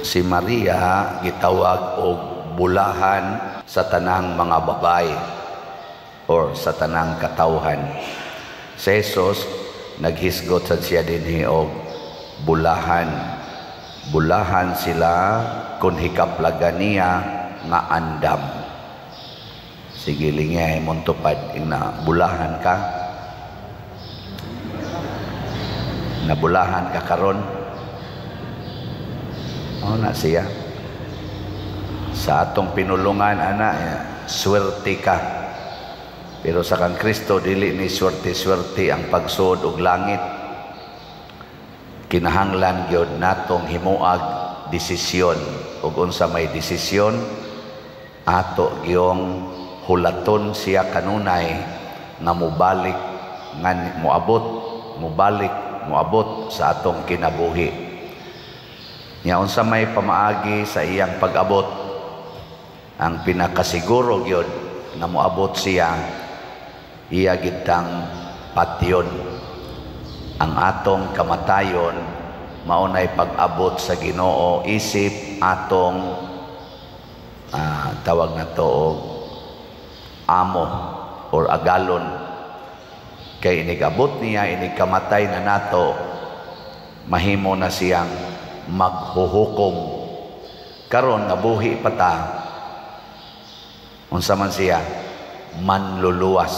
Si Maria gitawag og bulahan sa tanang mga babae or sa tanang katawhan. Si Jesus naghisgot sad siya dinhi og bulahan. Bulahan sila kung hikaplagan niya nga andam. Sige, lingay mong tupad ingna bulahan ka. Nabulahan ka karon. Oh, na siya. Sa atong pinulungan ana, swerte ka. Pero sa kang Kristo dili ni swerte-swerte ang pagsud og langit. Kinahanglan gyud natong himuag desisyon, ug unsa may desisyon, ato gyong hulaton siya kanunay nga mobalik, nga moabot, mobalik, moabot sa atong kinabuhi. Nya unsa may pamaagi sa iyang pag-abot? Ang pinakasiguro gyud nga moabot siya, iya gitang patyon. Ang atong kamatayon maunay pag-abot sa Ginoo isip atong tawag na to og amo or agalon. Kay inigabot niya, inigkamatay na nato, mahimo na siyang maghuhukom. Karon nga buhi pa ta, unsa man siya? Manluluwas.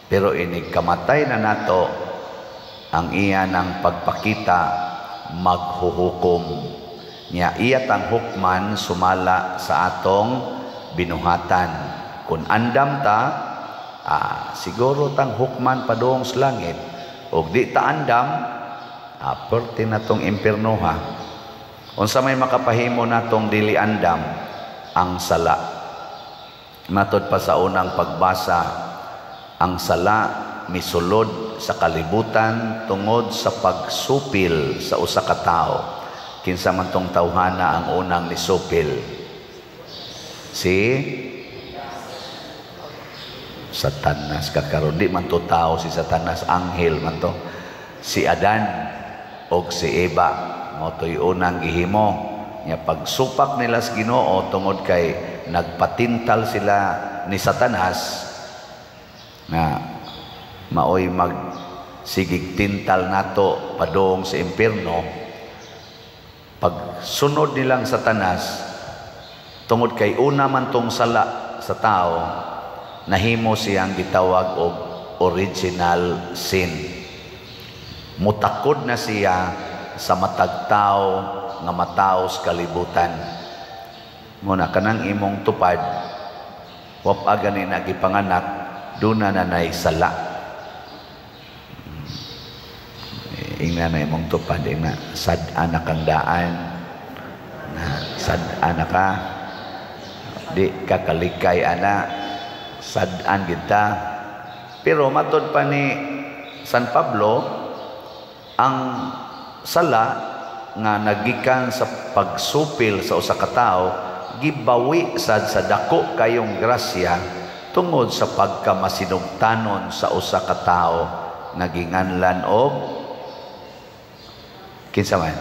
Pero inigkamatay na nato, ang iya ng pagpakita maghuhukom. Nya iya tang hukman sumala sa atong binuhatan. Kung andam ta, siguro tang hukman padung sa langit. Og di ta andam, perti na tong impiernoha. Unsa may makapahimo natong dili andam? Ang sala. Matod pa sa unang pagbasa, ang sala misulod sa kalibutan tungod sa pagsupil sa usa ka tawo. Kinsa man tong tawhana ang unang nisupil? Si Satanas. Kakaron di man to tao si Satanas, anghel man to. Si Adan og si Eva mao to'y unang gihimo. Nya pagsupak nila sa Ginoo tungod kay nagpatintal sila ni Satanas nga maoy magsigig tintal nato padung sa impierno. Pagsunod nilang Satanas, tungod kay una man tong sala sa tao, nahimo siyang gitawag og original sin. Mutakod na siya sa matag tao nga mataos kalibutan. Muna kanang imong tupad, wap gani na gipanganak, duna na nay sala. Ingna na imong tupad, ingna sad-an na kang daan, na sad-an na ka, di ka kalikay ana, sad-an kita. Pero matod pa ni San Pablo, ang sala nga nagikan sa pagsupil sa usa ka tawo gibawi sad sa dako kayong grasya tungod sa pagkamasinugtanon sa usa ka tawo nga ginganlan og kinsa man?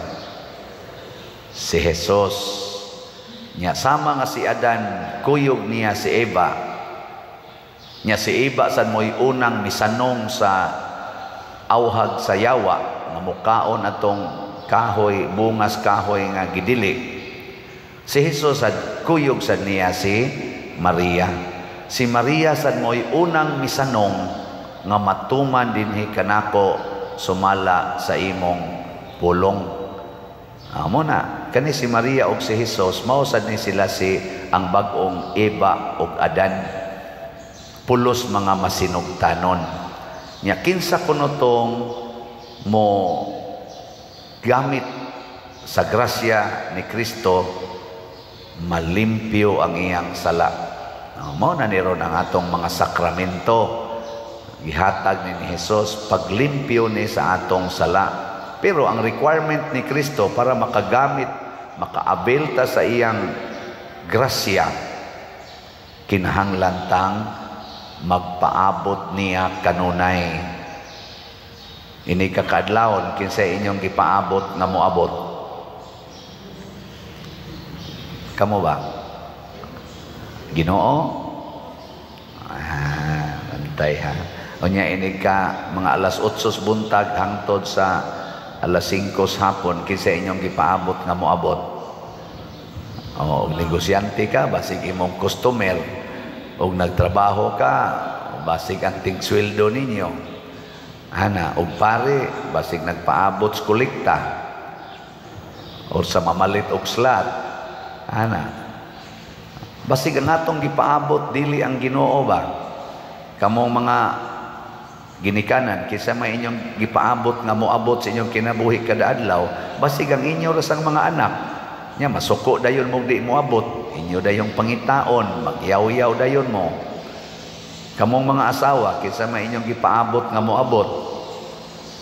Si Jesus. Nya sama nga si Adan kuyog niya si Eva. Nya si Eva sad mo'y unang misanong sa awhag sa yawa nga mukaon atong kahoy, bungas kahoy nga gidili. Si Jesus sad kuyog sad niya si Maria. Si Maria sad mo'y unang misanong nga matuman dinhi kanako sumala sa imong pulong. Amo na kani si Maria ug si Jesus, mao sad ni sila si ang bag-ong Eva ug Adan, pulos mga masinugtanon. Nya kinsa kuno tong mo gamit sa grasya ni Kristo, malimpyo ang iyang sala. Mao na ni ron ang atong mga sakramento gihatag ni Jesus, paglimpyo ni sa atong sala. Pero ang requirement ni Kristo para makagamit, maka-avail ta sa iyang grasya, kinahanglan tang magpaabot niya kanunay. Ini kakaadlawon, kinsa inyong gipaabot nga moabot? Kamo ba? Ginoo? Ah, bantay ha. Unya inig ka mga alas 8 buntag hangtod sa alas 5 hapon, kinsa inyong gipaabot nga moabot? O, og negosyante ka, basig imong customer. Og nagtrabaho ka, basig ang tigsweldo ninyo. Ana, og pare, basig nagpaabot sa kolekta or sa mamalit og slot. Ana. Basig ang atong gipaabot dili ang Ginoo ba? Kamong mga ginikanan, kinsa may inyong gipaabot nga moabot sa inyong kinabuhi kada adlaw? Basig ang inyo ra sang mga anak. Nya masuko dayon mo, di moabot, inyo dayong pangitaon, magyaw-yaw dayon mo. Kamong mga asawa, kinsa may inyong gipaabot nga moabot?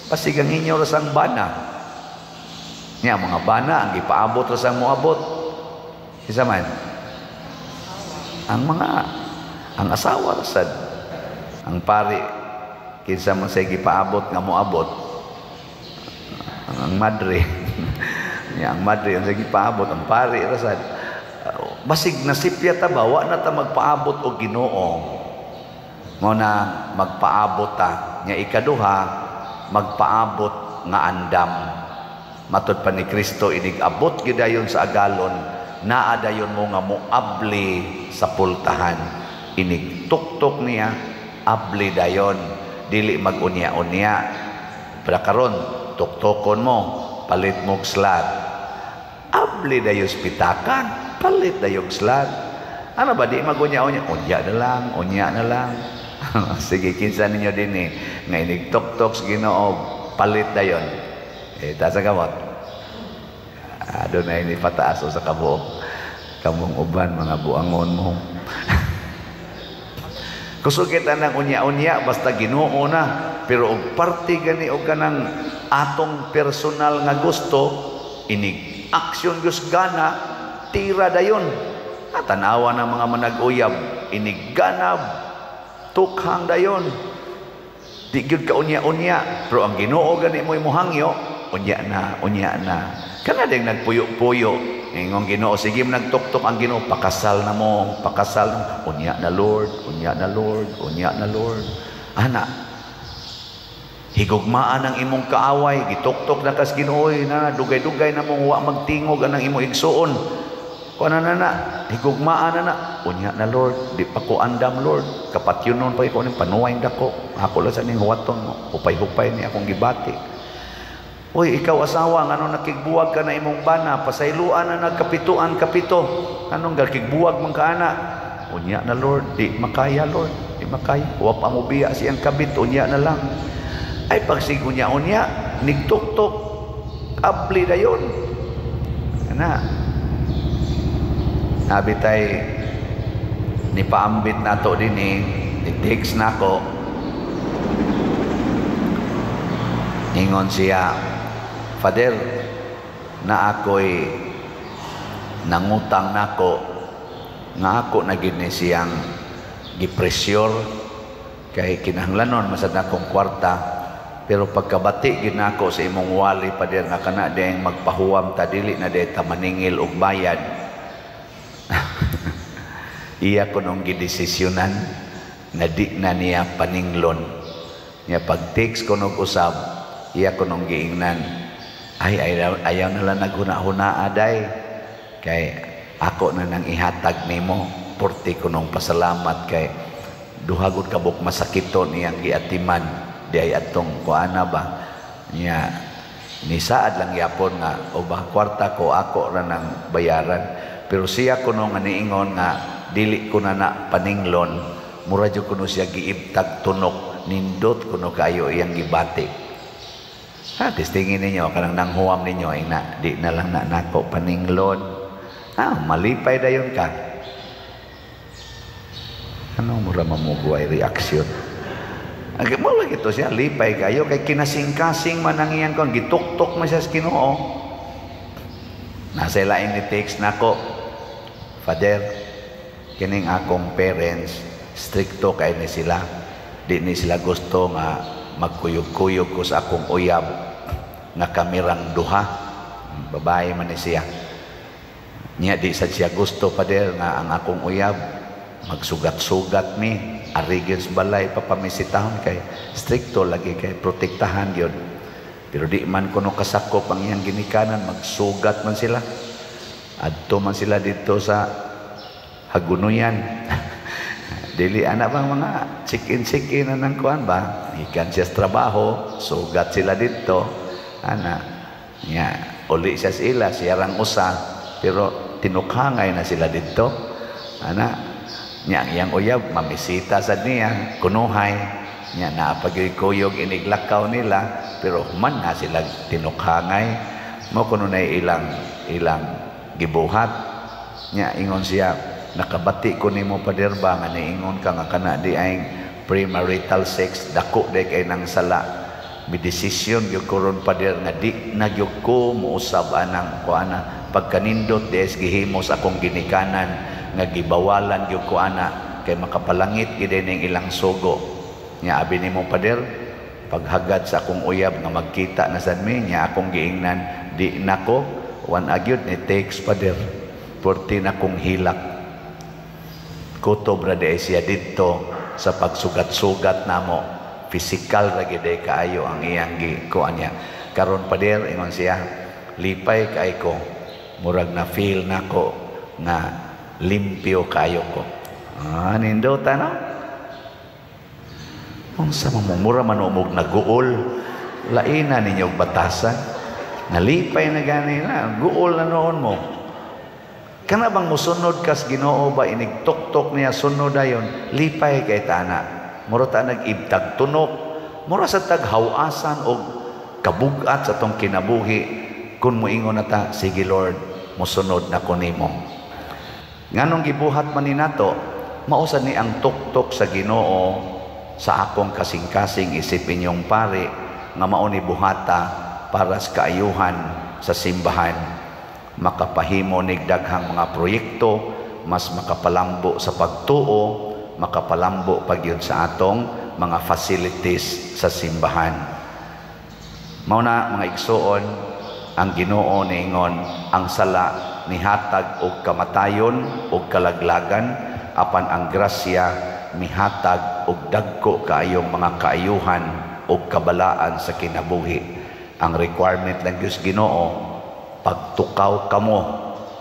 Basig ang inyo ra sang bana. Nya mga bana ang gipaabot ra sang moabot. Kinsa man? Ang asawa ra sad. Ang pari, kinsa man say gipaabot nga moabot? Ang madre. Nya ang madre ang say gipaabot, ang pari ra sad. Basig nasipya ta ba, wa na ta magpaabot og Ginoo. Mo na magpaabot ta. Nya ikaduha, magpaabot nga andam. Matod pa ni Kristo, inig abot gyud dayon sa agalon, naa dayon mo nga moabli sa pultahan. Inig tuktok niya, abli dayon, dili magunya-unya. Pero karon tuktokon mo, palit mo slot. Abli dayon sa pitakan, palit dayon slot. Ano ba, di magunya-unya? Unya na lang, unya na lang. Sige, kinsa ninyo dinhi nga inig tuktok sa Ginoo, palit dayon? Eh, taas kamot. Ah, doon na ini pataas o sa kabuok. Kamong uban, mga buangon mo. Kusog kita ng unya-unya, basta Ginoo na. Pero og parte gani og kanang atong personal nga gusto, inig aksyon gyud gana, tira dayon. Ah, tanawa ng mga manag-uyab, inig ganab, tukhang dayon. Di gyud ka unya-unya, pero ang Ginoo gani mo imuhangyo, unya na, unya na. Kana ding nagpuyo-puyo, ingong Ginoo, sige nagtuktok ang Ginoo, pakasal na mo, pakasal na mo. Unya na Lord, unya na Lord, unya na Lord. Ana, higugmaan ang imong kaaway, gituktok na kas Ginoo na dugay-dugay na mong wa magtingog anang imong igsuon. Kuan na na, higugmaan na na, unya na Lord, di pa ko andam Lord, kapatyonon pa ko ning panuway dako, ako lang sa ning huwaton mo, hupay-hupay ni akong gibati. Uy, ikaw asawa, ngano nakigbuwag ka na imong bana, pasayloan na nagkapituan kapito. Anong gakigbuwag man ka ana? Unya na Lord, di makaya Lord, di makaya. Wa pa mo biya siyang kabit, unya na lang. Ay pagsig unya-unya, nigtuktok, abli dayon. Ana. Nabi tay ni paambit nato dinhi, ni text nako. Ingon siya, Father, na ako'y nangutang nako, nga ako na gid ni siyang gipresyor kay kinahanglanon masad akong kwarta, pero pagkabati gid nako sa imong wali, Father, nga kana dayang magpahuwam ta, dili na day ta maningil og bayad. Iya kunong gidesisyonan na di na niya paninglon. Niya pag-text kunog usab, iya kunong giingnan, ay, ayaw na lang naghuna-huna aday, kay ako na nang ihatag nimo, porti kunong pasalamat kay duha gud kabuk masakiton iyang giatiman di ay atong kuana ba. Niya nisaad lang yapon nga o ba kwarta ko, ako ra nang bayaran. Pero siya kuno nga niingon nga dili ko na na paninglon, mura jud kuno siya giibtag tunok, nindot kuno kayo iyang gibati. Ha, testingin ninyo kanang nanghuwam ninyo ay na di na lang na nako paninglon. Ah, malipay dayon ka. Ano mura mamugway reaksyon? Ang mo lagi to siya lipay kayo kay kinasing-kasing man ang iyang kon gituktok man siya sa Ginoo. Nasa lain ni text nako, Father, kining akong parents strikto kay ni sila. Di ni sila gusto nga magkuyog-kuyog ko sa akong uyab nga kamirang duha. Babae man ni siya. Nya di sad siya gusto, pader, nga ang akong uyab magsugat-sugat mi ari gyud sa balay papamisitahon kay strikto lagi kay protektahan gyud. Pero di man kuno kasakop ang iyang ginikanan, magsugat man sila. Adto man sila dito sa Hagunoyan. Dili ana bang mga chicken-chicken na ng kuan ba? Gikan siya sa trabaho, sugat sila dito. Ana, nya uli siya sa ila, siya rang usa, pero tinukhangay na sila dito. Ana, nya ang iyang uyab mamisita sad niya, kunuhay. Nya naa pa gyoy kuyog iniglakaw nila, pero human na sila tinukhangay. Mao kuno na ilang ilang gibuhat. Nya ingon siya, "Nakabati ko nimo, pader ba, nga niingon ka nga kana di ay premarital sex, dako day kay nang sala. Mi desisyon gyud ko ron, pader, nga di na gyud ko mousab anang kuana. Pagkanindot di gihimo sa akong ginikanan nga gibawalan gyud ko ana kay makapalangit gyud ning ilang sugo." Nya abi nimo, pader, paghagad sa akong uyab nga magkita na sad mi, nya akong giingnan di nako wan agyud ni text, pader, perti na kong hilak. Kutob ra di siya didto sa pagsugat-sugat namo, physical ra gyud kaayo ang iyang gi kuan niya. Karon, pader," ingon siya, "lipay kay ko, murag na feel nako nga limpyo kayo ko." Ah, nindota, no? Unsa man mo, mura man og naguol. Laina ninyo og batasan. Nalipay na gani na, guol na noon mo. Kana bang musunod kas Ginoo ba, inig tuktok niya, sunod dayon, lipay kay tana. Mura ta nag-ibtag tunok, mura sa taghawasan og kabugat sa atong kinabuhi kung moingon na ta, "Sige Lord, musunod na ko nimo." Nganong gibuhat man ni nato, mao sad ni ang tuktok sa Ginoo sa akong kasing-kasing isip inyong pare nga mao ni buhata para sa kaayuhan sa simbahan, makapahimo nig daghang mga proyekto, mas makapalambo sa pagtuo, makapalambo pagyud sa atong mga facilities sa simbahan. Mao na, mga igsuon, ang Ginoo niingon ang sala nihatag og kamatayon og kalaglagan, apan ang grasya mihatag og dagko kaayong mga kaayuhan og kabalaan sa kinabuhi. Ang requirement lang Diyos Ginoo, pagtukaw kamo,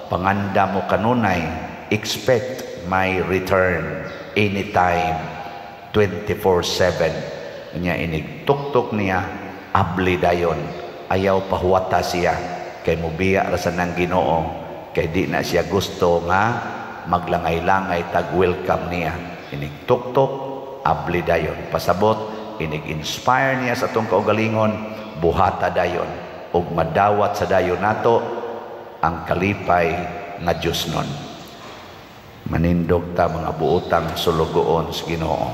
panganda mo kanunay, expect my return anytime, 24/7. Nya inig tuktok niya, abli dayon, ayaw pahuwata siya kay mubiya ra sa nang Ginoo kay di na siya gusto nga maglangay-langay tag welcome niya. Inig tuktok, abli dayon. Pasabot, inig inspire niya sa atong kaugalingon, buhata dayon ug madawat sa dayon nato ang kalipay nga Dios nun. Manindog ta, mga buotang sulugoon sa Ginoo.